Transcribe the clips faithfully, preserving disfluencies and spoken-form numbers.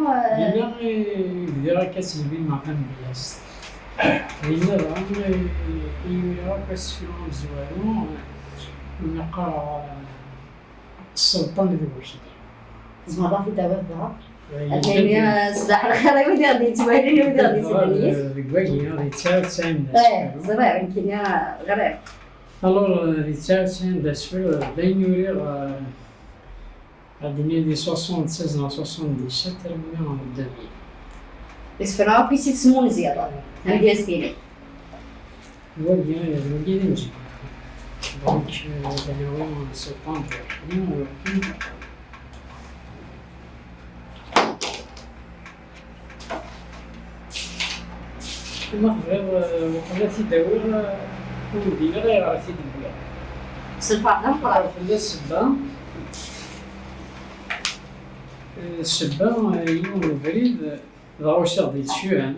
Dinna i bdiɣ akka ttlebimeɣ tamedyazt. Dinna daɣen i uriɣ akk asefru amezwaru, mi qqareɣ Sselṭan d Wakli. Tzemreḍ ad ɣ-t-id-tawiḍ daɣen? Atni sdax lxir i wid i ɣ-d-yettwalin, i wid i ɣ-d-yettwalin. Deg wagi, di tesɛa u tesɛin d asefru. Ẓriɣ, nekkini ɣriɣ. Alors, di tesɛa u tesɛin d asefru, d ayen uriɣ, ad d-nini di soixante-seize neɣ soixante-dix-sept armi d deux mille. Isefra akk i s-tesmunziḍ, anda i s-tiniḍ? Wagi, wagi d imezwura. Donc, euh, d anawi Sselṭan Buḥni, euh, ma tebɣiḍ, euh, uqbel ad t-id-awiɣ, euh, ur ndileɣ ayɣer ad t-id-wwiɣ. S lferḥ d ameqqran. Fell-as ssebba, euh, ssebba, euh, yiwen ubrid, euh, dɣa usiɣ-d yettcuɛan.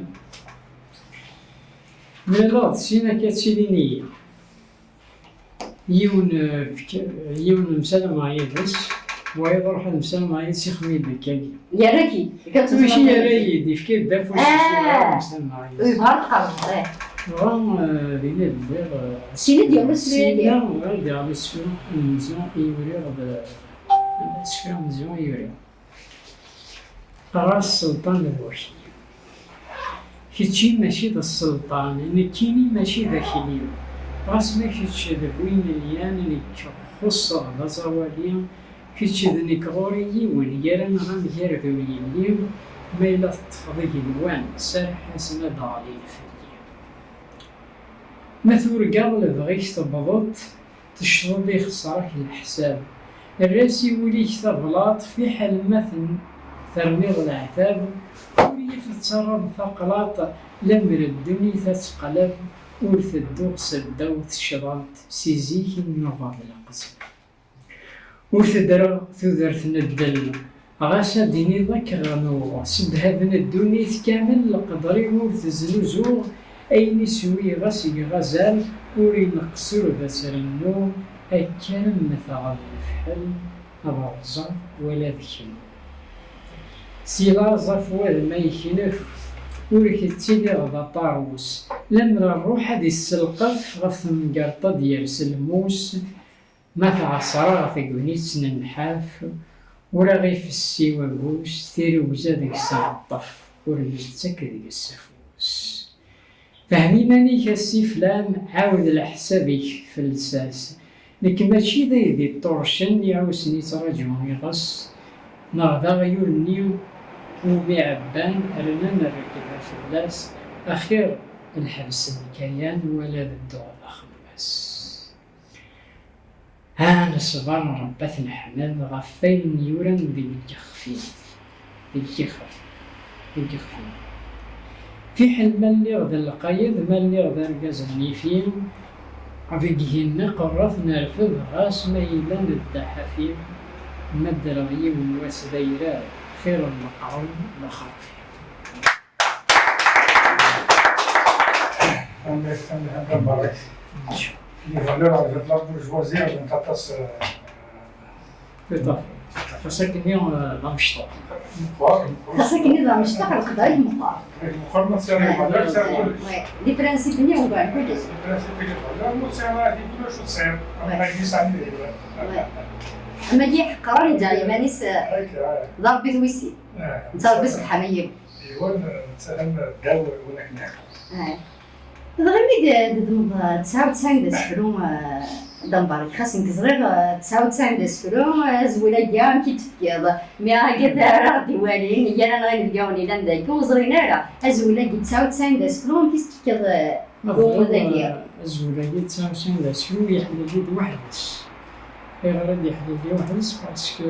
Mlaleɣ-d sin akka ttilin-iyi. Yiwen, eh, fk-, yiwen msalameɣ yid-s, wayeḍ ruḥ ad msalameɣ yid-s, ixem-iyi-d akkagi. Yerra-k-id, akka. Mačči yerra-yi-d, yefka-yi-d afus-is, ah, ruḥ ad msalameɣ yid-s. Yebɣa ad tqerrbeḍ, eh. Dɣa, eh, dinna d-lliɣ, eh, syin i d-yeɣli usefru-agi. Syin i d-yeɣli usefru amenzu i uriɣ d, asefru amenzu i uriɣ. Ɣas sselṭan d wakli. Kečči mačči d sselṭan, nekkini mačči d akli. Ɣas ma kečč d bu imelyan, nekk xuṣṣeɣ d aẓawali, kečč d nekk ɣur-i yiwen, gar-aneɣ amgarad ur yelli, ma yella teṭṭfeḍ igenwan, serreḥ-asen ad d-ɣlin fell-i. Ma turgaḍ lebɣi-k tewwḍeḍ-t, tecceḍ-d ixṣer-ak leḥsab. Err-as i wul-ik tablaḍt, fiḥel ma ten-, terniḍ leɛtab, ur iyi-tettarraḍ taqlaṭ, lemmer ddunit ad teqleb, ur tedduɣ seddaw tecḍaḍt, si zik i nnuɣeɣ d leqzeb. Ur teddreɣ tudert n ddel, ɣas ad d-tiniḍ ad k-ɣnuɣ, s ddheb n ddunit kamel, leqder-iw ur t-znuzuɣ, ayen i swiɣ ad s-geɣ azal, ur ineqqes ur d as-rennuɣ, akka ara mmteɣ d lefḥel, ad rẓeɣ wala ad knuɣ. Si laẓ ɣef wadem ay knef, ur k-ttiliɣ d aṭarus, lemmer rruḥ ad isselqef, ɣef temgerṭ ad d-yers lmus, ma tɛeṣreɣ tegnit n nnḥaf, ur aɣ-ifessi waggus, tirugza deg-s ɛeṭṭef, ur nettak deg-s afus. Fehm iman-ik a ssiflam, ɛawed leḥsab-ik f lsas. Nekk mačči d aydi ṭṭurcen, iɛusen ittraǧu iɣes, neɣ d aɣyul-nni umi ɛebban, rnan rrekba fell-as, axir lḥebs n Kayan wala ad dduɣ d axemmas. Ha neṣber Ṛebbi ad t-neḥmed ɣef wayen yuran deg yixef-im, deg yixef, deg yixef-im. Fiḥel ma lliɣ d lqayed, ma lliɣ d argaz n yifi, deg yigenni qerrat nerfed, ɣas ma yella nedda ḥafi, ma ddreɣ yiwen wass d ayrar, xir n leqrun d axerfi. Tanemmirt, tanemmirt, tanemmirt. Les valeurs avec la bourgeoisie, ɣezzifent aṭas, eh, Xas akken-nni d amecṭuḥ. Xas akken-nni d amecṭuḥ, leqder meqqer. Meqqer ma tsirri wala tsirri kullec. Di principe-nni ugar kullec. Di principe-nni ugar kullec, ur tesɛiḍ ara tigul acu tesɛiḍ. Am wagi sɛan idrimen. Am wagi iḥeqqer, yeǧɛel iman-is d Ṛebbi d wis-in. D Ṛebbi subḥan-ayi. Yiwen nettat am ddaw win akken iḥeqqer. Dɣa mi d-teddmeḍ tesɛa u tesɛin d asefru d ambarek, xas nekk ẓriɣ tesɛa u tesɛin d asefru, azwel-agi amek i d-tefkiḍ? Mi agad ara ɣ-d-iwalin, gar-aneɣ inebgawen yellan dagi ur ẓrin ara azwel-agi tesɛa u tesɛin d asefru, amek i s-tefkiḍ i umeddakel-agi? Azwel-agi tesɛa u tesɛin d asefru yeḥlili-d weḥd-s. Ayɣer i d-yeḥlili weḥd-s? Parce que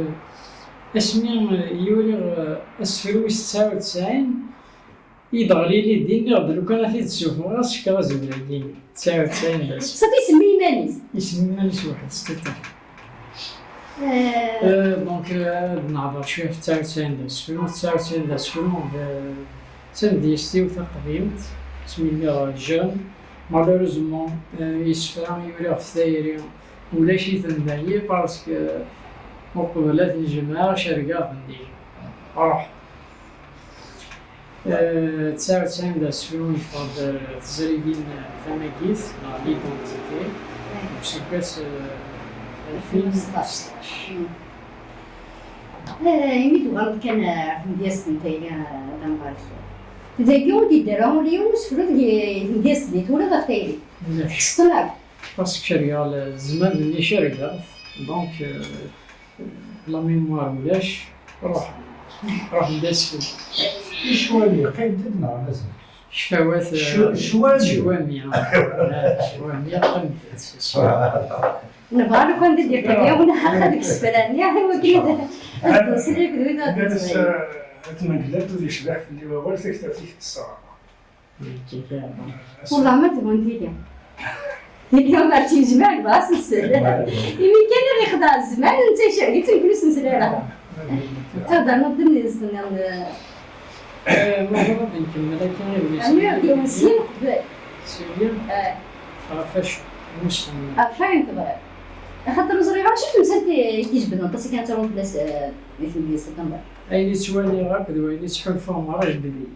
asmi i uriɣ asefru wis tesɛa u tesɛin, i d-ɣlili din, nniɣ-d lukan ad t-id-ssuffɣeɣ, ad s-fkeɣ azwel-agi, tesɛa u tesɛin d asefru. Safi isemmi iman-is. Isemmi iman-is weḥd-s, tiṭ. Donc, ad nehḍer cwiya ɣef tesɛa u tesɛin d asefru. Tesɛa u tesɛin d asefru d tamedyazt-iw taqdimt, asmi lliɣ jeune. Malheureusement, isefra i uriɣ ɣef tayri ulac-iten dayi, parce que uqbel ad ten-jemɛeɣ cerrgeɣ-ten din. Ruḥ. Tesɛa u tesɛin d asefru yeffeɣ-d teẓrigin tamagit neɣ l'identité deg useggas alfin u sṭac. Imi tuɣaleḍ kan ɣer tmedyazt n tayri d amɣar-ik, dagi ur d-yeddi ara ula yiwen usefru deg tmedyazt-nni turiḍ ɣef tayri. Tekkseḍ-ten akk. Parce que cerrgeɣ zzman-nni cerrgeɣ-t, donc la mémoire ulac, ruḥ, ruḥ d asfel. Ccwami, qqim-d neɣ mazal? Ccfawat, ccwami, ccwami, qqim-d. Nebɣa lukan d-iqqim yiwen axaṭer deg isefra-nni, wakken ad d-nsel akked wid ara d-ittwalin. At Mengellat ur yecbiḥ fell-i wawal, taktabt-ik tesseɣ. Wellah ma tebɣam tili. Tili ma tejmeɛ deg ɣas nsel. Imi kan ad ixdeɛ zzman, netta yecɛel-itt, nekni ur s-nsel ara. Ad d-ternuḍ d nniḍen. Muḥend ad nkemmel akka idlisen. Ɛni ad d-yawi syin uqbel? Syin? Ɣef wacu? Ɣef wayen tebɣiḍ. Axaṭer ur ẓriɣ ara acu temsalt i k-ijebden aṭas akken ad taruḍ fell-as di tmedyazt-a. Ayen i ttwaliɣ akk d wayen i ttḥulfuɣ merra jebden-iyi.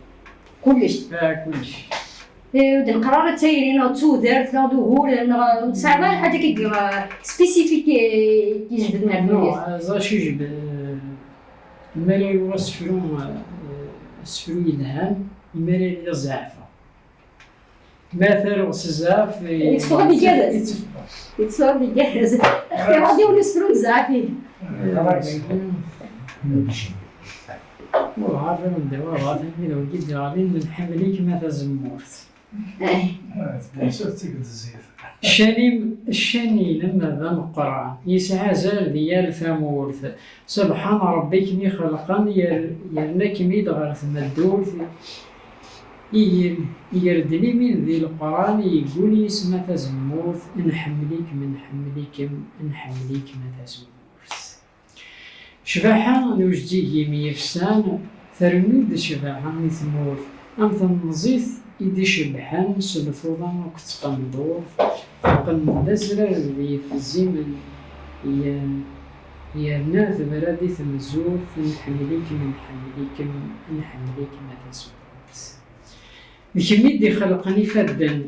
Kullec. Ah, kullec. Ur d-neqqar ara d tayri neɣ d tudert neɣ d ugur neɣ ur tesɛiḍ ara lḥaǧa akka spécifique i k-ijebden ar tmedyazt. Ẓer acu ijebden, mi ara yuɣ asefru, asefru yelhan, mi ara yili ẓeɛfeɣ. Ma taruɣ s zzɛaf, yetteffeɣ-d igerrez. Yetteffeɣ-d igerrez. Xtireɣ-d yiwen usefru n zzɛaf-ihi. Wellah, d anda wabɣa, d wagi d-yeɣlin, nḥemmel-ikem a tazemmurt. Ccan-im, ccan-inem d ameqqran, yesɛa azal di yal tamurt. Sebḥan Ṛebbi i kem-ixelqen, yerna-kem-id ɣer tmeddurt. Iger-d limin di Leqran, yeggul yisem a tazemmurt, nḥemmel-ikem, nḥemmel-ikem, nḥemmel-ikem a tazemmurt. Ccbaḥa n ujeǧǧig-im yefsan, trennu-d ccbaḥa i tmurt, am temẓit i d-icebbḥen s lfuḍa akked tqendurt, teqqen-d azrar d yifezzimen, yerna tebra-d i tmezzurt, nḥemmel-ikem, nḥemmel-ikem, nḥemmel-ikem a tazemmurt. D kemm i d-ixelqen ifadden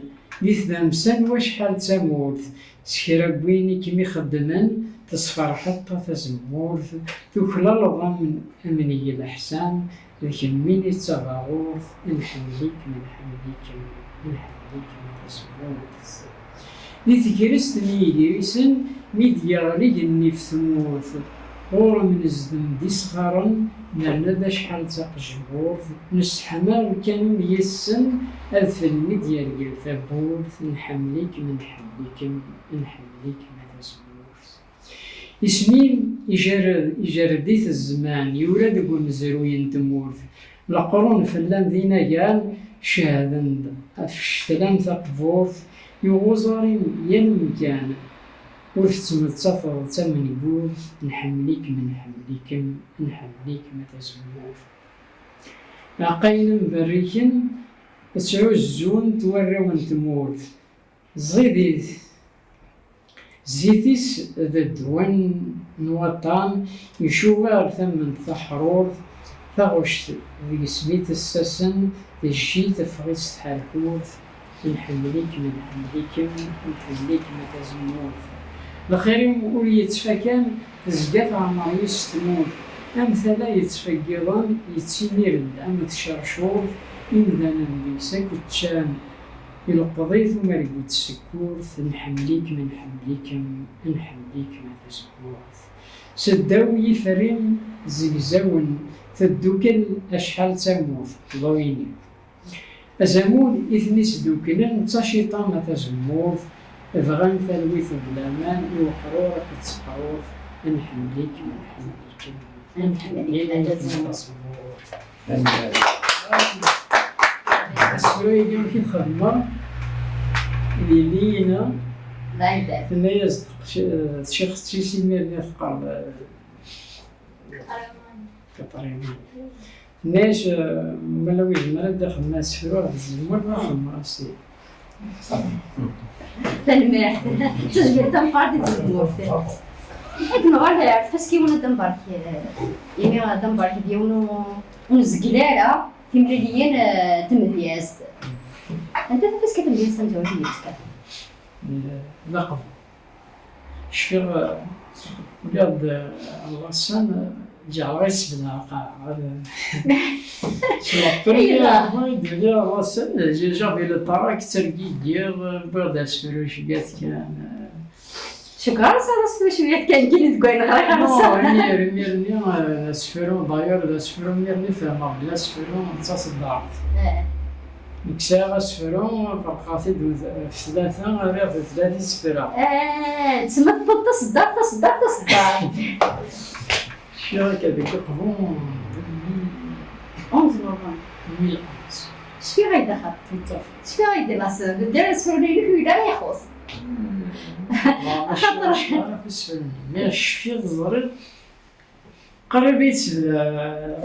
di tdamsa n wacḥal d tamurt, s kra n win i kem-ixeddmen tesferḥeḍ a tazemmurt, tuklaleḍ am nnig leḥsan, d kemmini d tabaɣurt, nḥemmel-ikem, nḥemmel-ikem, nḥemmel-ikem a tazemmurt. Di tegrest n yigrisen mi d-yeɣli igenni f tmurt, ɣur-m nezdem-d isɣaren, nerna d acḥal d taqejmurt, nesseḥma lkanun yes-sen, adfel mi d-yergel tawwurt, nḥemmel-ikem, nḥemmel-ikem, nḥemmel-ikem a tazemmurt. Isem-im ijerred, ijerred-it zzman, yura deg umezruy n tmurt. Leqrun fell-am d inagan, cehden-d ɣef ccetla-m taqburt, yuɣ uẓar-im yal amkan. Ur tettmettateḍ d tamengurt, nḥemmel-ikem, nḥemmel-ikem, nḥemmel-ikem a tazemmurt. Lɛeqqayen-im berriken, ttɛuzzun-t warraw n tmurt. Ẓidit, zzit-is d ddwa n n waṭṭan, icuba ɣer tament taḥrurt, taɣect deg-s mi tessasen, tejji teffeɣ-itt tḥerkurt. Nḥemmel-ikem, nḥemmel-ikem, nḥemmel-ikem a tazemmurt. Lxir-im ur yettfakan, tezga teɛmer yis tmurt. Am tala yettfeggiḍen, yettimir-d am tcercurt, imdanen deg-s akk ččan. Ileqqeḍ-it umergu d tsekkurt, nḥemmel-ikem, nḥemmel-ikem, nḥemmel-ikem a tazemmurt. Seddaw yiferri zegzawen, teddukel acḥal d tamurt, ḍewini. Azamul i ten-isduklen d taciṭa ma tazemmurt, bɣan talwit d laman i uḥrur akked tseqrurt, nḥemmel-ikem, nḥemmel-ikem, nḥemmel-ikem a tazemmurt. Asefru-agi amek i t-xedmeɣ, yelli-ina tenna-yas-d tcixt-is imir-nni teqqar Kaṭrina. Tenna-yas, eh, ma la yezmer ad d-axedmeɣ asefru ɣef tzemmurt, ma xedmeɣ-as-t. Tanemmirt. Tajmilt tameqqrant i tzemmurt. Ad nuɣal ar tfaskiwin ad d-nberk, eh, imi ad d-nberk d yiwen u-, ur nezgil ara timliliyin, eh, n tmedyazt. Anta tafaska tamedyazt tamezwarut i d-yettekkan? D aqbel. Cfiɣ, eh, uliɣ-d, eh, ɣasan, eh, ǧeɛleɣ isebla aqaɛeɣ. C'est la première fois i d-uliɣ ɣasan, eh, j'avais le trac, ttergigiɣ, eh, wwiɣ-d asefru cwiya kan, eh. Cukkeɣ ara sɛiɣ asefru cwiya kan, kini deg wayen ɣriɣ ɣasan. Non, imir, imir-nni, eh, asefru, d'ailleurs, d asefru imir-nni fehmeɣ belli asefru d taṣeddart. Eh. Nekk sɛiɣ asefru, ferqeɣ-t-id ɣef tlata, rriɣ-t d tlata isefra. Eh, tsemma tewweḍ taṣeddart, taṣeddart, taṣeddart. Cfiɣ akka deg uqbu, onze novembre. Mille onze. Cfiɣ ay d axaṭer. Tout à fait. Cfiɣ ay d laṣel. Deg ara asefru-nni-inek ur yelli ara ixuṣ. Hmm. Axaṭer. Mais cfiɣ ẓriɣ. Qrib i tesbel.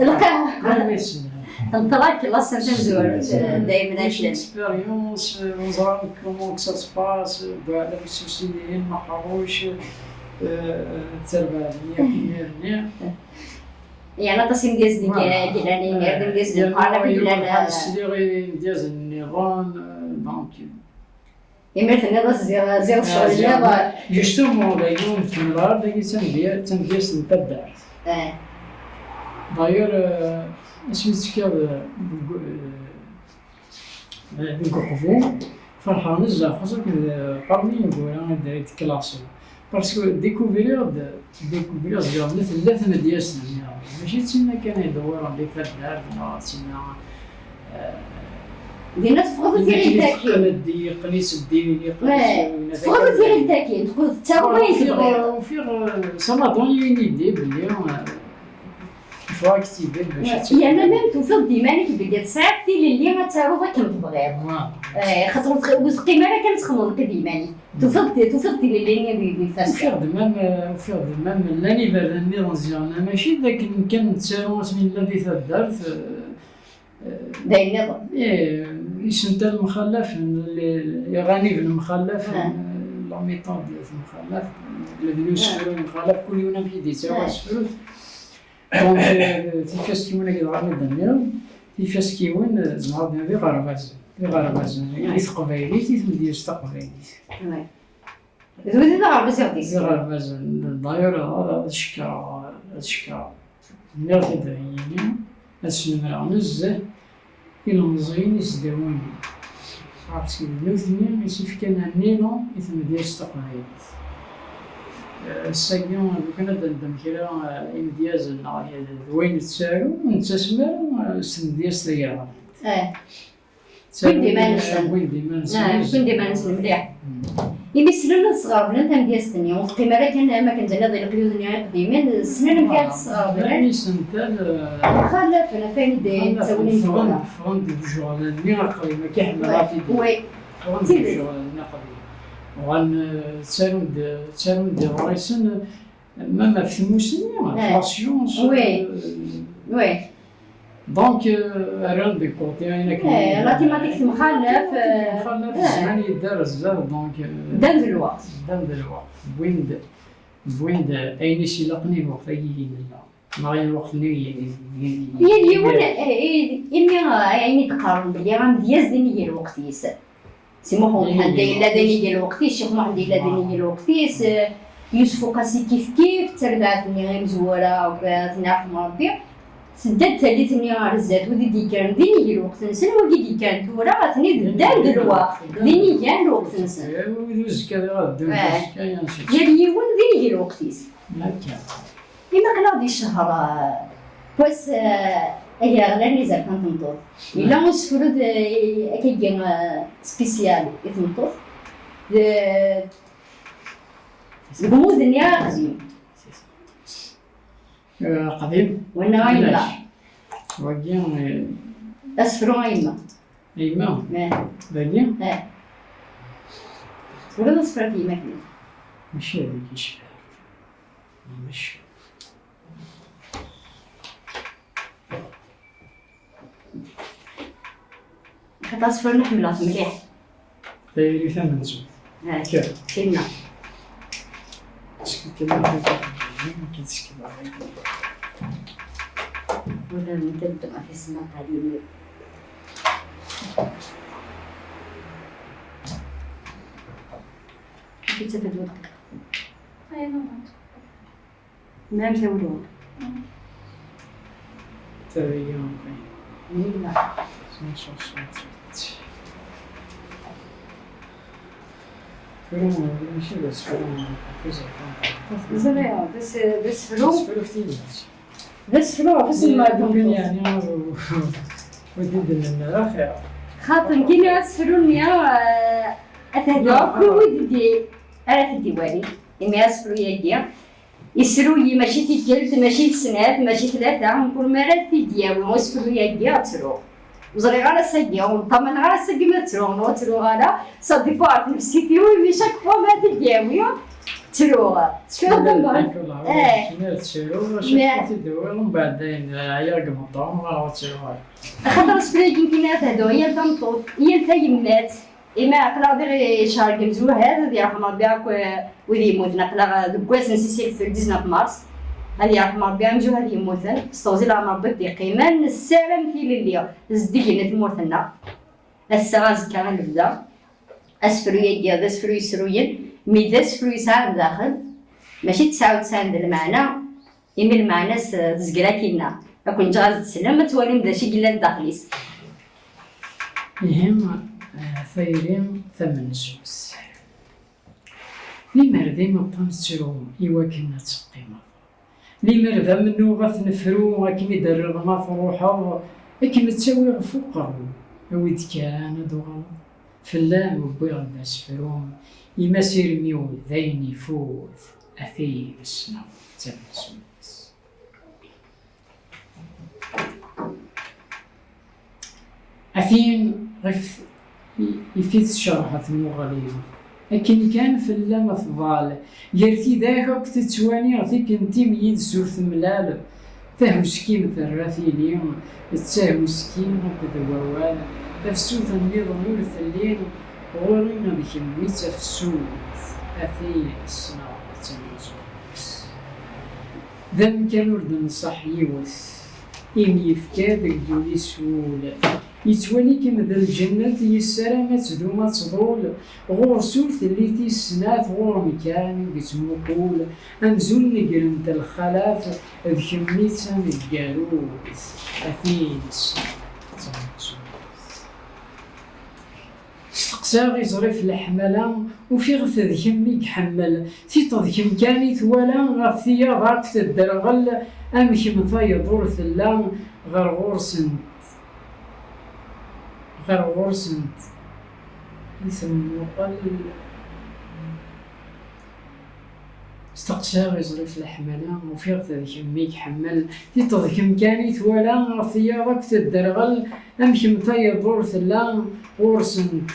Lqaɛa. Qrib i tesbel. Nṭerrak laṣel tamezwarut, daymen akken. Expérience, neẓra comment que ça se passe, bɛala messusin-ihin, meḥruc, eh, d tarbaɛt-nni, imir-nni. Yerna aṭas imedyazen i yellan imir, d imedyazen n lqern, akked yellan, eh, sliɣ i imedyazen nniḍen, eh, donc, Imi tenniḍ-as ziɣ, ziɣ d ccɣel nniḍen. Justement, dagi ur nkemmel ara, dagi d tamedya-, d tamedyazt n taddart. Eh. D'ailleurs, eh, asmi tekkiḍ, eh, deg, eh, deg uqbu, ferḥeɣ nezzeh, xas akken, eh, parmi ineggura i d-, i d-klaṣiɣ. Parce que découvriɣ-d, découvriɣ ziɣ tella tmedyazt nniḍen. Mačči d tinna kan i d-wwiɣ di taddart, neɣ d tinna, eh, dinna teffɣeḍ i tira n tagi. Yeqqel-d, yeqqel-itt ddin, yeqqel-itt. Eh, teffɣeḍ i tira n tagi, teqqel tettaruḍ ayen tebɣiḍ. Ufiɣ, ufiɣ, eh, ça m'a donné une idée belli, eh, il faut activer bac ad. Yerna même tufiḍ-d iman-ik belli tesɛiḍ tilelli ad taruḍ akken tebɣiḍ. Voilà. Eh, xaṭer ur teq-, ur teqqim ara kan txedmeḍ nekk d iman-ik. Tufiḍ-d, tufiḍ-d tilelli-nni di, di tfaska. Ufiɣ-d même, ufiɣ-d même llan iberdan nniḍen ziɣen, mačči d akken kan nettaru asmi nella di taddart, eh, d ayen nniḍen. Eh, isental mxallaf, iɣanib mxallaf, eh, la méthode mxallaf, lebni usefru mxallaf, kul yiwen amek i d-yettaru asefru. Donc, eh, tifaskiwin-agi dɣa mi d-nniɣ, tifaskiwin, eh, zemreɣ ad d-iniɣ d iɣerbazen. D iɣerbazen, i teqbaylit, i tmedyazt taqbaylit. Ouais. D wid i d aɣerbaz i ɣ-d-yeslan. D iɣerbazen. D'ailleurs, ad, ad cekkreɣ, ad cekkreɣ. Nniɣ-t-id dayen, ad snemreɣ nezzeh ilemẓiyen isdawanen. Parce que d nutni i s-ifkan un élan i tmedyazt taqbaylit. Eh, ass-agi, lukan ad d-neddem kra, eh, imedyazen neɣ d wayen nettaru, ur nettasem ara, eh, s tmedyazt tagraɣlant. Eh. Wwin-d iman-nsen. Wwin-d iman-nsen. Ah, wwin-d iman-nsen mliḥ. Mm. Imi ssnen ad sɣerblen tamedyazt-nni, ur teqqim ara kan am akken tenniḍ di leqyud-nni iqdimen, ssnen amek ara t-sɣerblen. Isental, eh, mxallafen ɣef wayen i d-yettawin imezwura. Ffɣen-d, ffɣen-d deg ujeɣlal-nni aqdim, akka ḥemmleɣ ad t-id-iniɣ. Oui. Ffɣen-d deg ujeɣlal-nni aqdim. Uɣalen, eh, ttarun-d, ttarun-d iḍrisen, même ɣef tmusni, ɣef la science, oui. Euh, oui. Donc, euh, rran-d deg côté ayen akken. Eh, la thématique temxallaf, eh, temxallaf, eh, zzman yedda ar zdat, donc, euh, ddan d lweqt. Ddan d lweqt. Wwin-d, Wwin-d ayen i s-ilaqen i lweqt-agi i nella. Neɣ i lweqt-nni i, i, i, yal yiwen, eh, eh, imi, eh, ayen i d-qqaren belli amedyaz d inigi n lweqt-is. Si Muḥ Umḥend yella d inigi n lweqt-is, Ccix Muḥend yella d inigi n lweqt-is, eh, Yusef Uqasi kif kif, d tarbaɛt-nni imezwura akk, eh, tenɛerfem Rebbi. Tedda-d tallit-nni ɣer zdat, wid i d-yekkren d inigi n lweqt-nsen, wigi i d-yekkren tura, atni d ddan d lweqt, d inigan n lweqt-nsen. Eh, wid uzekka diɣ ad ddun, eh, uzekka, ya, yal yiwen d inigi n lweqt-is. Akka. Ilaq ad aɣ-d-icehher, eh, wass, eh, agraɣlan n izerfan n tmeṭṭut. Yella usefru d, eh, akkagi, eh, spécial i tmeṭṭut. D-, deg umud-nni aqdim. Eh, qdim. Wenna a yemma. Wagi, eh, asefru a yemma. A yemma? Eh. Dagi? Eh. Ula d asefru a yemma-tni. Mačči d dagi yecbeḥ. Mačči. Xaṭer asefru-nni ḥemmleɣ-t mliḥ. Tayri tamenzut. Ah, kker. Tinna. Ttkel kan, akken tsekkeḍ. Wala nteddem ɣef ismaqqalin. Akken tafat welqqa. Ay, non, non. Même tawla. Tawla, ok. Yella. Cent soixante-huit. Tura, mačči d asefru, d asefru. Ẓriɣ, d as-, d asefru. D asefru f tidet. D asefru ɣef isem n Ɛebdu. Yeɛni, ur, ur t-id-nenna ara xir. Xaṭi, nekkini asefru-nni, eh, ad t-hduɣ akk i wid i d-, ara t-id-iwalin. Imi asefru-yagi, isru-yi mačči tikkelt, mačči d snat, mačči tlata, mkul mi ara t-id-yawi usefru-yagi ad ttruɣ. Ur ẓriɣ ara ass-agi, ur ṭṭamaneɣ ara ass-agi ma ttruɣ neɣ ur ttruɣ ara, ça dépend ɣef tnefsit-iw, imi chaque fois mi ara t-id-yawi, ttruɣ. Tecfiḍ dima? Eh. Ttruɣ, chaque fois t-id-yawi, mbeɛd dayen, ɛyiɣ deg imeṭṭawen, ur ttruɣ ara. Axaṭer asefru-agi nekkini ad t-hduɣ i yal tameṭṭut, i yal tayemmat. Imi aql-aɣ diɣ i ccher n yimezwura, ad yerḥem Rebbi akk, eh, wid yemmuten. Aql-aɣ deg wass n sisif, le dix-neuf mars. Ad yerḥem Rebbi amzuḥ ad yemmuten, s teɣzi n leɛmer Rebbi d-yeqqimen, nessaram tilelli zeddigen i tmurt-nneɣ. Ass-a, azekka, ad nebda. Asefru-agi d asefru yesruyen, mi d asefru yesɛa daxel, mačči d tesɛa ur tesɛan d lmeɛna. Imi lmeɛna-s, eh, tezger akkinna. Ad ken-ǧǧeɣ ad teslem, ad twalim d acu i yellan daxel-is. Ihi, eh, tayri tamenzut. Limer d imeṭṭi ad nettru i wakken ad teqqimeḍ. Limer d amennuɣ ad t-nefru akken i d-terriḍ ma truḥeḍ, ad kem-ttawiɣ ɣef uqerru, awi-d kan ad d-uɣaleḍ. Fell-am wwiɣ-d asefru, imi asirem-iw d ayen ifut, a tin ssneɣ d tamenzut. A tin ɣef i, i t-tcerḥ tmuɣli, akken kan fell-am tḍal, gar tidak akk tettwali, tikkelt-im yid-s ur temlal. Tahuski-m terra tili d tahuski akked wawal, tafsut nniḍen ur telli, ɣur-i d kemm i d tafsut, a tin ssneɣ d tamenzut. D amkan ur d-nenṣaḥ yiwet, imi yefka deg wul-is wul. Yettwali-kem d lǧennet, yessaram ad tdum ad tḍul. Ɣur-s ur telli tis snat, ɣur-m kan i yettmuqul. Amzun negrent lxalat, d kemm i d taneggarut, a tin ssneɣ d tamenzut. Steqsaɣ iẓri f leḥmala, ufiɣ-t d kemm i iḥemmel. Tiṭ d kemm kan i twala, ɣef tiyaḍ akk tedderɣel, am kemm tayeḍ ur tella, ɣer ɣur-sent, ɣer ɣur-sent i temmuqel. Steqsaɣ iẓri f leḥmala, ufiɣ-t d kemm i iḥemmel. Tiṭ d kemm kan i twala, ɣef tiyaḍ akk tedderɣel, am kemm tayeḍ ur tella, ɣur-sent,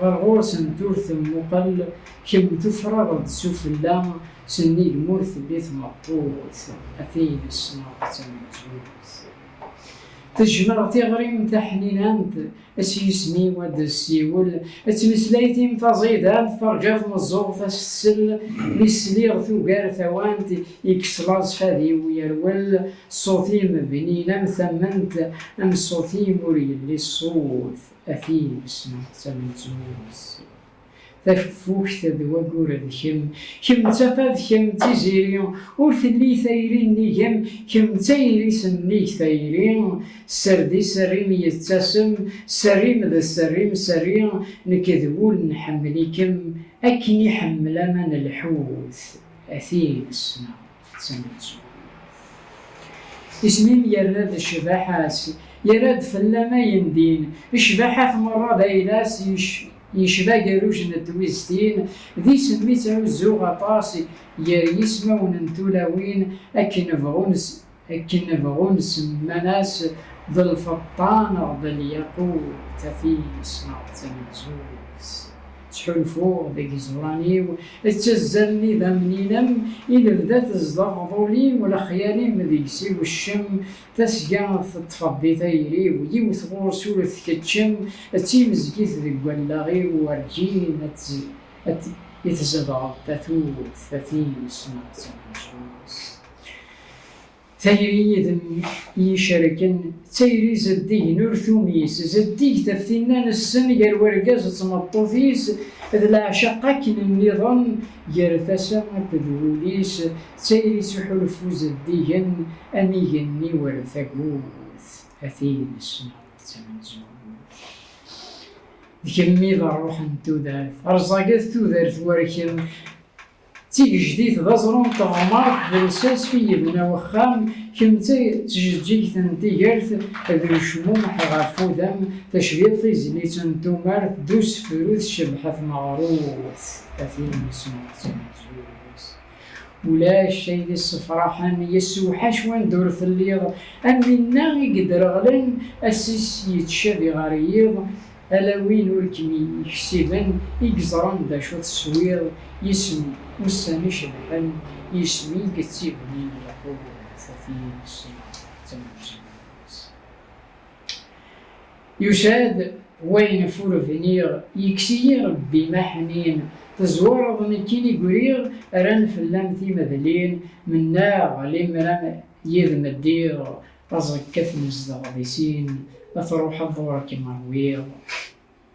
ɣer ɣur-sent ur temmuqel, kemm tufraɣ-d sufella, sennig m ur telli tmeṭṭut, a tin ssneɣ d tamenzut. Tejmeɣ tiɣri-m taḥninant, s yisem-iw ad d-tessiwel, d tmeslayt-im taẓidant, terǧa tmeẓẓuɣt ad s-tsel, mi sliɣ tugar tawant, ikkes laẓ fad-iw yerwel, ṣṣut-im bnin am tamment, am ṣṣut-im ur yelli ṣṣut, a tin ssneɣ d tamenzut. Tafukt d waggur d kemm, kemm d tafat, kemm d tiziri, ur telli tayri nnig-m, kemm d tayri sennig tayri, sser di sser-im yettasem, sser-im d sser-im sser-i, nekk d wul nḥemmel-ikem, akken iḥemmel aman lḥut, a tin ssneɣ d tamenzut. Isem-im yerna-d ccbaḥa-s, yerra-d fell-am ayen din, ccbaḥat merra d ayla-s, yec- Yecba agerruj n twiztin, d isem i ttɛuzzuɣ aṭas gar yismawen n tulawin, akken bɣun s-, akken bɣun semman-as d lfeṭṭa neɣ d lyaqut, a tin ssneɣ d tamenzut. Ttḥulfuɣ deg iẓuran-iw ttazzalen idammen-inem i lebda tezdeɣ ḍul-iw, lexyal-im deg-s iweccem, tasga teṭṭfeḍ di tayri-w, yiwet ɣur-s ur tkeččem, d timezgit deg wallaɣ-iw, werǧin ad t-, ad t-, i tzedɣeḍ tatut, a tin ssneɣ d tamenzut. Tayri yid-m i icerken, d tayri zeddigen ur tumis, zeddiget ɣef tinna nessen gar wergaz d tmeṭṭut-is, d leɛceq akken nniḍen gar tasa akked wul-is, d tayri s uḥulfu zeddigen am igenni war tagut, a tin ssneɣ d tamenzut. D kemm i d ṛṛuḥ n tudert, rẓaget tudert war kemm, d tigejdit d aẓru n teɣmert, d lsas fi yebna wexxam, kemm d tjeǧǧigt n tigert, d ucmumeḥ ɣef udem, tecbiḍ tizlit n tumert, d usefru tcebḥa tmeɣrut, a tin yessneɣ d tamenzut. Ulac ayen issefraḥen, yessewḥac wanda ur telliḍ, am winna i yedreɣlen, ass-is yettcabi ɣer yiḍ, ala win ur kem-iksiben i yeẓran d acu teswiḍ, yisem ussan icebḥen, yisem i yettibnin lqut, a tin ssneɣ d tamenzut. Yusa-d wayen ɣef ur bniɣ, yekkes-iyi Rebbi ma ḥnin, tezwareḍ nekkini griɣ, rran fell-am timedlin, mennaɣ limer am yid-m ddiɣ, aẓekka tmezdeɣ di sin, ad truḥeḍ ɣur-k ma rwiɣ,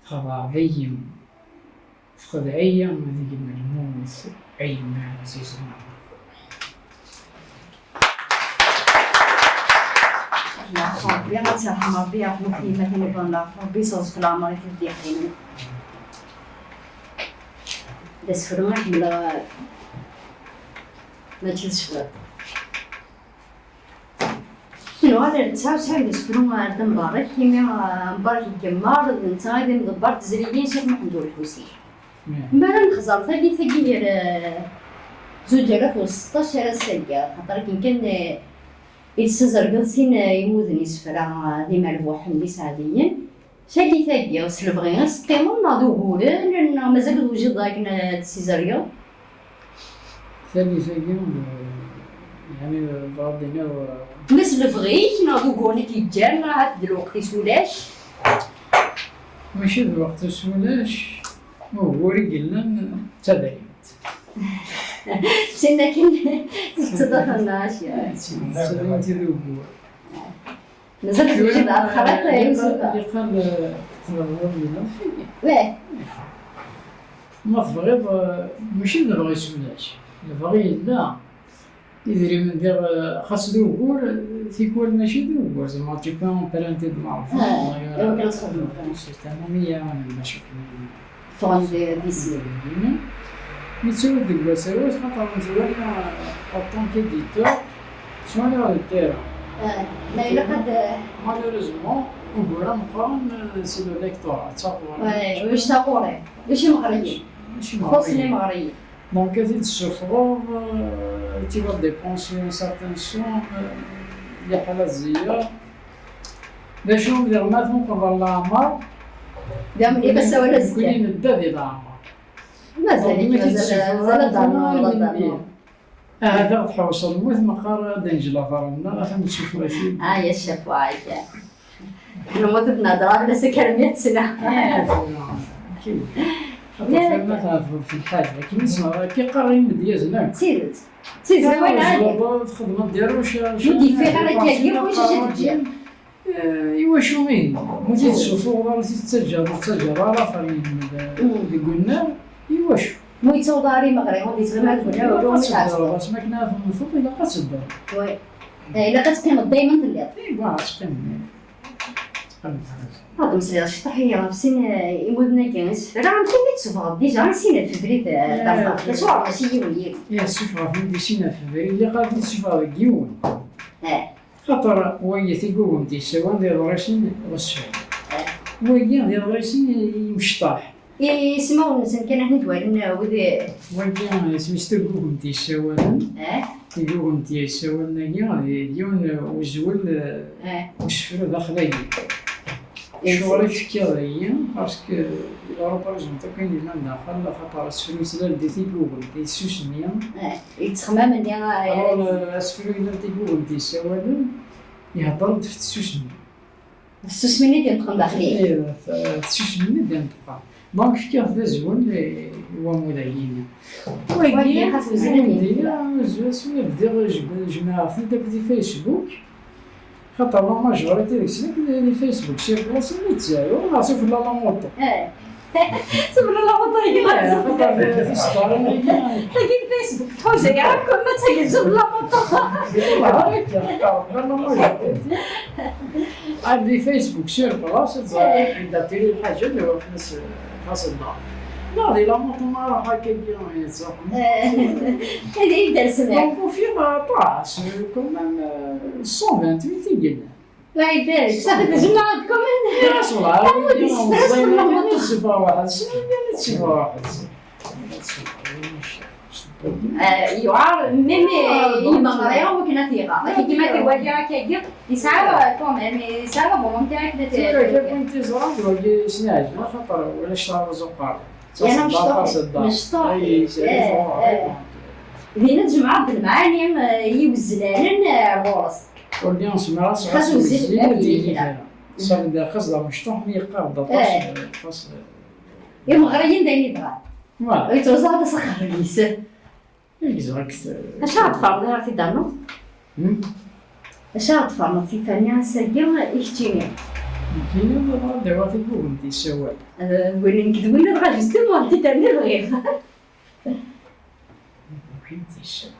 txedɛeḍ-iyi, txedɛ-iyi deg-m lmut, a yemma ɛzizen. Leɛfu Rebbi, ad terḥem Rebbi, yerḥem-ik yemma-k n iban leɛfu Rebbi, yesseɣzef leɛmer-ik ad d-yeqqimen. D asefru i ḥemmleɣ, mačči d ccfer. Nuɣal ar tesɛa u tesɛin d asefru ar d ambarek, imi, ah, ambarek n yemma, d netta i d imḍebber n tezrigin Ccix Muḥend Ulḥusin. Mi ara nexẓer tallit-agi gar, eh, zuǧ alaf u seṭṭac ar ass-agi, xaṭer akken kan, eh, i tessazergeḍ sin, eh, imuden isefra, eh, d imerbuḥen d iseɛdiyen. Tallit-agi, s lebɣi i s-teqqimeḍ neɣ d uguren, neɣ mazal ur tewjideḍ akken ad tessizergeḍ? Tallit-agi, eh, yeɛni, bɣiɣ ad d-iniɣ, eh, ma s lebɣi-k neɣ d uguren i k-yeǧǧan, ahat d lweqt-is ulac? Mačči d lweqt-is ulac, ugur i yellan d tadrimt. Sin akken tettḍafar neɣ acu? Eh, d tadrimt i d ugur. Mazal tewjed ɣer texriṭ, eh, Yusufa? Yeqqar, eh, tebɣiḍ yella fini. Wah. Ma tebɣiḍ, eh, mačči d lebɣi-s ulac. Lebɣi yella. Idrimen diɣ, eh, xas d ugur, eh, tikwal mačči d ugur. Zeɛma tu peux emprunter de l'argent, ah, d'ailleurs, iwakken ad txedmeḍ. C'est un ami, hein, mačči kan. Ffɣen di, di sin. Mi ttawid deg wasawal, xaṭer nettwali, en tant qu'éditeur, ttwaliɣ le terrain. Ah, ma ilaq ad, malheureusement, ugur ameqqran, c'est le lectorat, d taɣuri. Ouais, ulac taɣuri, ulac imeɣriyen. Ulac imeɣriyen. Xuṣṣen imeɣriyen. Donc, ad t-id-tessufɣeḍ, euh, tu vas dépenser une certaine somme, euh, liḥala ẓẓiyeḍ. D acu, diɣ ma tunqeḍ ɣer leɛmer, d am-, i d asawal azekka. Nekkni nedda di leɛmer. Mazal-ik, donc, mazal, mazal ad d-ternuḍ, ad d-ternuḍ. Ahat ad ɣ-tḥewṣeḍ, lmut meqqar ad d-neǧǧ later-nneɣ, ad ten-nessufɣ i tid. Ah, ya ccafwa, ya. Nemmut ad nehder ɣef Nna Sakarmi ad tesla. Xaṭer ma tɛeṭbeḍ fi lḥaǧa, akken i ssneɣ, akka qqaren imedyazen akk. D tidet. D tidet, d ayen ɛali. Ur txeddmeḍ di rruca. Ur d-yeffiɣ ara akka, yiwen ulac acu d-ǧǧiɣ. Eh, iwacu ihi? Ur t-id-ssufuɣeḍ ara, ur t-id-tettaǧǧaḍ, ur tettaǧǧaḍ ara ɣer yinelmaden deg unnar, iwacu? Ma ur yettaweḍ ara imeɣri, ur d-yettɣimi ara deg unnar, ur d-yettɛeṭṭel. Asmi akken ara temmteḍ, ilaq ad teddreḍ. Oui. Eh, ilaq ad teqqimeḍ dayma telliḍ. Eh, bon, ad teqqimeḍ. Ad d-meslayeɣ ciṭuḥ-agi ɣef sin, eh, imuden-agi, isefra, amek i d-tessufɣeḍ dija i sin ɣef ubrid, eh, d aẓar? Acuɣer mačči yiwen yiwen? Ih, ssufɣeɣ-ten-id i sin ɣef ubrid, ilaq ad ten-id-ssufɣeɣ deg yiwen. Eh. Xaṭer wagi tigugem d-yessawalen d iḍrisen ɣer ssuq. Eh. Wagi d iḍrisen imecṭaḥ. Ismawen-nsen kan akken i t-walan, eh, wid i- Wagi isem-is tagugem d-yessawalen. Eh. Tagugem d-yessawalen-agi d, d yiwen, eh, uzwel, eh, eh, usefru daxel-agi. Ccɣel i tefkiḍ-iyi, parce que la représente akk ayen yellan daxel, axaṭer asefru yettnal di tigugem, di tsusmi. Eh, yettxemmam-nni, eh, alors, eh, asefru yellan tigugem d-yessawalen, ihedder-d ɣef tsusmi. Tsusmi i d-ineṭqen daxel-i. Eh, t-, tsusmi i d-ineṭqen. Donc, fkiɣ-t d azwel i, i wamud-agi-inu. Wagi, wagi, xas mazal ad yili. Azwel, asmi bdiɣ jeb-, jemɛeɣ-tent akk di Facebook. Xaṭer la majorité deg-sen akk di, di Facebook, sur place i ttaruɣ, neɣ sufella la moto. Eh. Sufella la moto, eh, xaṭer tiseddarin-agi. Tagi n Facebook, tḥuza-yi akk, ma d tagi sufella la moto. Ih, xaṭer la majorité. Ar di Facebook, sur place, ad ẓreɣ, eh, anda tili lḥaǧa, ad awiɣ fell-as, eh, tasedda. Neɣ di la moto ma ruḥ akka, eh, yettruḥ. Eh, ad yi-d-rsen. Donc, ufiɣ aṭas, eh, quand même, eh, cent vingt-huit i yellan. Ay, bes, ça fait des humains quand même. Ih, aṣebḥ, ah, oui, oui, c'est vrai, c'est vrai. Sefra waḥed, sefra waḥed. Eh, yewɛer, même, eh, imeɣri, akken ad t-iɣer. Akken ma t-iwali akkagi, yesɛa, eh, quand même, yesɛa la volonté akken ad t-iɣer. Tura kan win t-iẓran, d wagi i s-iɛeǧben, axaṭer ulac taɣeẓ uqerru. Yerna mecṭuḥ, mecṭuḥ. Ay, eh, eh. Dinna tjemɛeḍ-d lemɛani, eh, iwezlanen, eh, ɣur-s. Ur lliɣ zemreɣ ad sɛuɣ xas uzil, ad d-yini kra. Sanda xas d amecṭuḥ mi yeqqar-d aṭas, eh, aṭas, eh. Imeɣriyen d ayen yebɣan. Voilà. Ur yettwaẓẓa ara s axxam-is. Acu ara d-tferneḍ, ara t-id-ternuḍ? Hmm? Acu ara d-tferneḍ tiferni ass-agi i keččini? Nekkini, ad d-awiɣ tagugem d-yessawal. Eh, win nekk d winna dɣa, justement, tiferni bɣiɣ. Tagugem d-yessawal.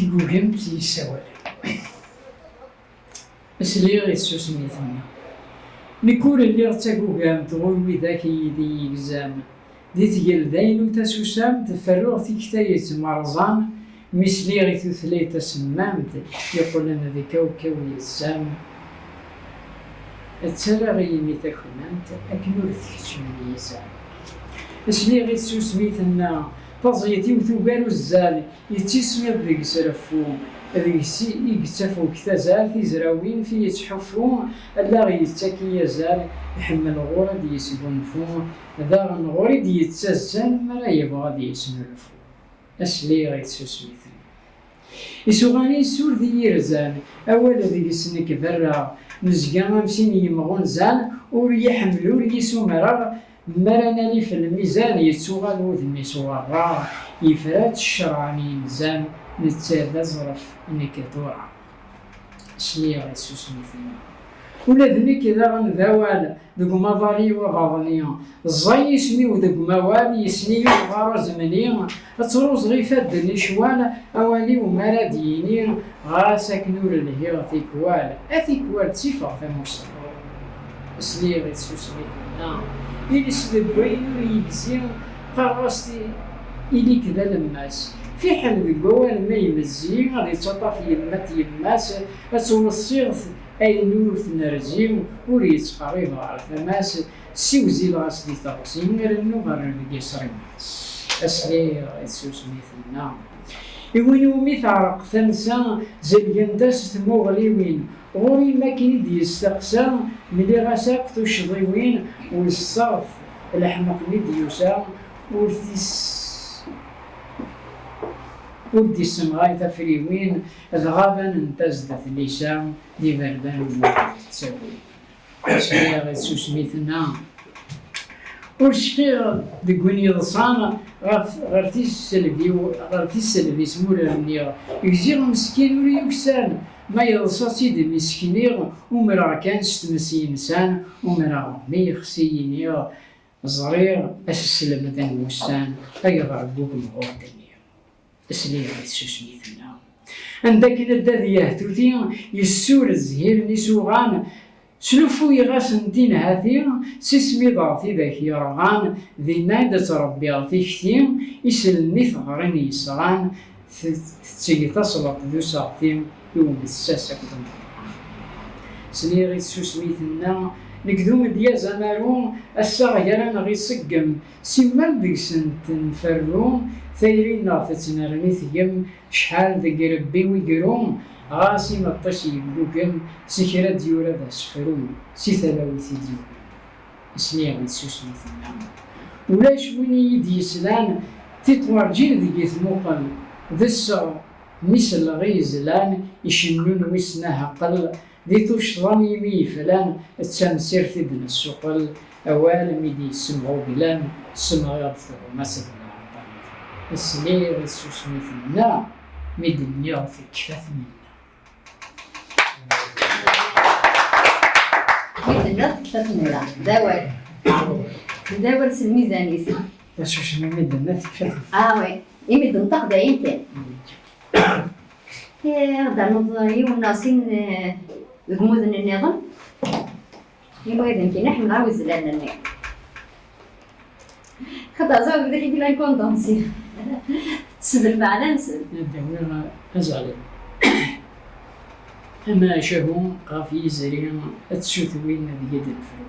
Tigugemt yessawalen. Sliɣ i tsusmi-nni. Nekk ur lliɣ d tagugamt ɣur widak i yi-d-yegzan. Di tgelda-inu tasusamt, ferruɣ tikta yettmerẓan, mi sliɣ i tutlayt tasemmamt, yeqqlen d kawkaw yezzan. Ttarraɣ i yimi taknant, akken ur tkeččem yizan. Sliɣ i tsusmi tenna, taẓeyt-iw tugar uzzal, yettismiḍ deg-s reffu, deg-s i yettafuk tazart, tizrawin fi yettḥuffu, allaɣ yettak i yazal, iḥemmel ɣur ad yesgunfu, daɣen ɣur i d-yettazzal, mi ara yebɣu ad yesnulfu. Asliɣ i tsusmi-ten. Isuɣan-is ur d iyi-rzan, awal deg-s nekk berraɣ, nezga am sin yemɣunzan, ur yi-ḥemmel ur yi-sumreɣ, mi ara nali f lmizan, yettuɣal wudem-is werraɣ, yefra-tt ccreɛ n yinzan, netta d aẓref, nekk d ureɣ. Sliɣ i tsusmi-ten. Ula d nekk daɣen d awal deg umaḍal-iw abaḍni. Ẓẓay isem-iw deg umawal, yessen-iyi umɣar azemni. Ad truẓeɣ ifadden i ccwal, awal-iw mi ara d-yini, ɣas akken ur lhiɣ tikwal. A tikwal ttafeɣ tamusni. Sliɣ i tsusmi tenna, iles deg wayen ur yegzi, qqareɣ-as ti-, ili-k d alemmas. Fiḥel deg wawal ma yemezzi, ad ittaṭṭaf yemma-t yemma-s, ad tweṣṣiɣ ayen ur t-nerzi, ur yettqerrib ɣer tama-s, ssiwzileɣ-as di teɣzi, irennu ɣer rrebg-is rimmas. Asliɣ i tsusmi tenna. I win iwumi teɛreq tansa, zelgent-as tmuɣliwin. Ɣur-i mi akken i d-yesteqsa, mliɣ-as akk tuccḍiwin, wesseɣ-t leḥmeq mi d-yusa, ur tis-, ur d-issemɣay tafriwin, dɣa banent-as-d tlisa, d iberdan n ttawil. Sliɣ i tsusmi tenna. Ur cqiɣ deg win yeḍṣan ɣef, ɣer tiselbi-, ɣer tiselbi-s mi ur rniɣ. Gziɣ meskin ur yuksan, ma yeḍṣa-tt-id mi s-kniɣ, umreɣ kan s tmes yensan, umreɣ mi yexsi yiniɣ, ẓriɣ ad s-slemden wussan, ay ɣer ggugem ɣur d-nniɣ. Sliɣ i tsusmi tenna. Anda akken ad d-ad yehtuti, yessur zzhir-nni s uɣan, sluffuyeɣ-asen tinhati, s isem-iḍ ɣer tidak yerɣan, dinna i d-ttrebbiɣ tikti, isel-nni teɣrin yesɣan, tet-, tetteg tasleḍt d useɣti i umessas akked umeqqran. Sliɣ i tsusmi tenna, nekk d umedyaz amaru, ass-a gar-aneɣ iṣeggem, simmal deg-sent nferru, tayri-nneɣ tettnerni tgem, cḥal deg irebbi wigru, ɣas imeṭṭi-s yeggugem, s kra d-yura d asefru, si talawit i d-yugem. Sliɣ i tsusmi tenna. Ulac win i yi-d-yeslan, tiṭ werǧin deg-i tmuqel, d sseɣ mi selleɣ i yezlan, icennun wissen aheqqel, di tuccḍa n yimi yeflan, d tamsirt i d-nessuqel, awal mi d-yessemɣuglan, semɣiɣ-d tuɣmas d leɛqel. Sliɣ i tsusmi tenna, mi d-nniɣ tekfa tmenna. Mi d-tenniḍ tekfa tmenna, d awal. D awal s lmizan-is. Asusmi mi d-tenna tekfa tmenna. Ah, oui. Imi d-tenṭeq d ayen kan. Eh, ad d-ternuḍ yiwen neɣ sin, eh, deg umuden nniḍen. Iwaden kan ḥemmleɣ awezlan-nni. Xaṭer ẓer d acu i yellan kondansi. Tessedrem meɛna-nsen. Ad d-awiɣ azɣal. Amacahu ɣef yizri ad t-sutwin deg-i d-nefru.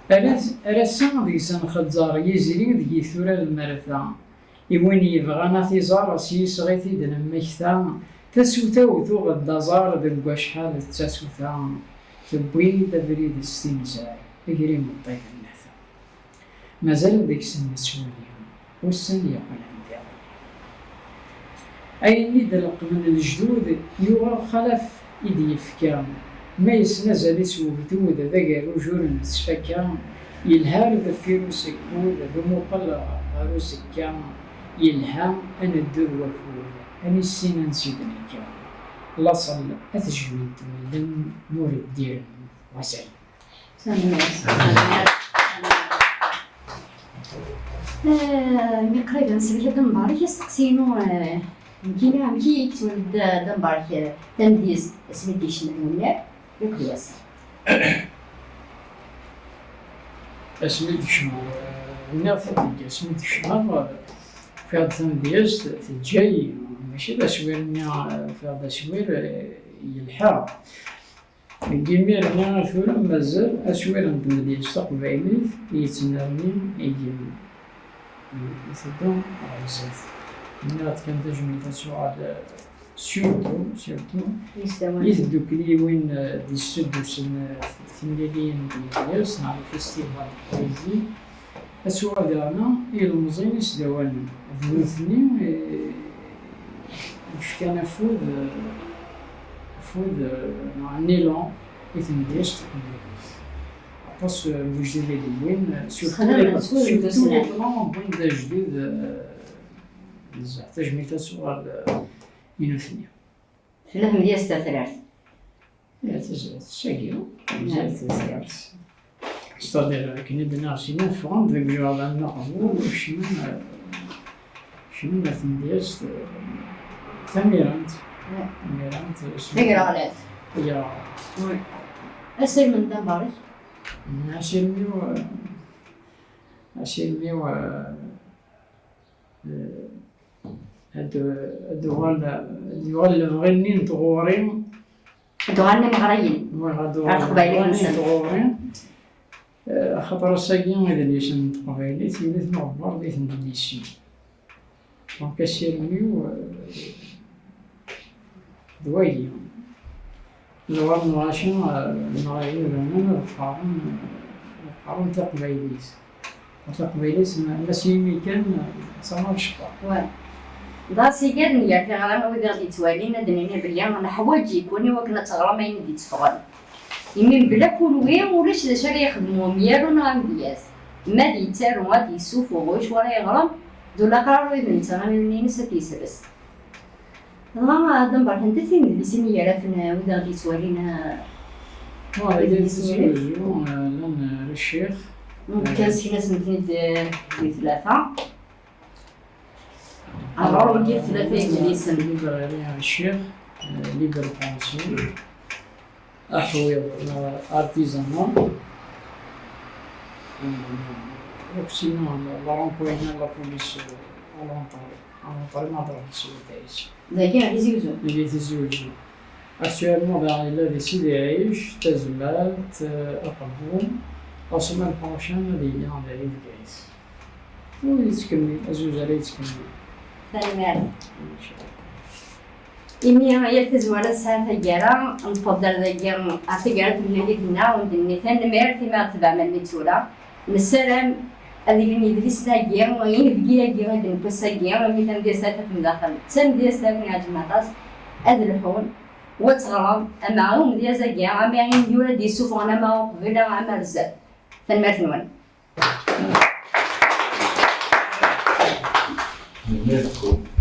Ar ass-, ar ass-a deg-s nxeẓẓer yizri deg-i tura lmerta. I win yebɣan ad t-iẓer s yisɣi t-id-nemmekta, tasuta-w tuɣ-d aẓar deg wacḥal d tasuta, tewwi-d abrid s tinzar, ger imeṭṭi d nnata. Mazal deg-sen nettwali, ussan yeqqnen d iḍelli. Ayen i d-leqqmen lejdud yuɣal xalaf i d-yefka. Ma yesnazal-itt wegdud d agerruj ur nettfakka, yelha ar deffir usekkud d umuqel ɣer uzekka, yelha ad neddu d wakud, ad nissin ansi d-nekka. Laṣel ad t-jjmen tmellem, ma ur ddiren wazal. Tanemmirt. Eh, mi qrib ad nsellek ad d-nbarek, asteqsi-inu, eh, nekkini, amek i yettwali d, d ambarek, eh, tamedyezt asmi d-yekcem lwennar, akked wass-a? Asmi d-kecmeɣ, eh, nniɣ-t-id deg asmi d-kecmeɣ, eh, ufiɣ-d tamedyezt teǧǧa-yi, mačči d aswir-nni, eh, ufiɣ-d aswir, eh, yelḥa. Deg imir-nni ar tura mazal aswir n tmedyezt taqbaylit yettnerni, i, iteddu ɣer zdat. Nniɣ-d kan tajmilt ad tuɣal, surtout, surtout, i tdukliwin, eh, d-yessuddusen, eh, timliliyin n tmedyezt neɣ le festival de poésie. Ad tuɣal daɣen i ilemẓiyen isdawanen, d nutni, eh, yefkan afud, eh, afud, eh, neɣ un élan i tmedyezt taqbaylit. Aṭas, eh, n lejdud i d-wwin, eh, surtout, surtout les plans wwin-d ajdid, eh, nezzeh. Tajmilt ad tuɣal, eh, i nutni. Tella tmedyezt tatrart. Tizrat sagi, tizrat. C'est-à-dire, akken i d-nniɣ, sin ffɣen deg ujeɣdan n uqbur, kecmen, kecmen ar tmedyazt tamirant. Tamirant. Tagraɣlant. Tagraɣlant. Asirem n Dambarek. Asirem-iw, asirem-iw, ad, ad uɣal, ad yuɣal lebɣi-nni n tɣuri. Ad uɣalen imeɣriyen. Ad uɣalen imeɣriyen n tɣuri. Axaṭer ass-agi idlisen n teqbaylit, yuli-ten uɣebbar di tmedlisin. Donc asirem-iw d wagi. Lɣar n lɣaci neɣ idanen ad qqaren, ad qqaren taqbaylit. Taqbaylit ma s yimi kan d tama n ccfer. Dɣa s iger n gar tiɣra, wid i ɣ-d-yettwalin ad d-nini belli neḥwaǧ-iken i wakken ad teɣrem ayen i d-itteffɣen. Imi mebla kunwi ulac d acu ara yexdem umyaru neɣ amedyaz. Ma ad yettaru, ad d-yessufeɣ, ulac wara yeɣrem, d ulaqrar wid n tɣiwin-ines ad t-yesres. Dɣa ad mberkent tinedlisin i gar-asen wid i ɣ-d-yettwalin. Wa, wid i d-yettwalin. Llan, eh, Ccix. Kan skin-asen-ten-id di tlata. Alors, wigi tlata yedlisen. Librairie Ccix, eh, Libre Pensée. Aḥwiḍ, eh, artisanal. Eh, donc sinon, la, la rond-point, la police, eh, à l'entrée. À l'entrée, ma ḍrant s wudayes. Dagi, Tizi Uzzu. Dagi, Tizi Uzzu. Actuellement, ben, yella di Sidi Ɛic, Tazmalt, eh, Aqbu. La semaine prochaine, ad yili di Bgayet. Ur yettkemmil, azuzar yettkemmil. Tanemmirt. Imi yal tazwara tesɛa taggara, newweḍ-d ar dagi, ar taggara n temlilit-nneɣ, ur d-nenni tanemmirt imi aɣ-tebɛem almi d tura. Nessaram ad ilin yedlisen-agi, inebgi-agi i d-newwi ass-agi, imi tamedyazt ara tafem daxel d tamedyazt ara ken-iɛeǧben aṭas, ad lḥun, u ad teɣrem, ama i umedyaz-agi, ama i yura d-yessufɣen, ama uqbel, ama ar zdat. Tanemmirt-nwen. Tanemmirt.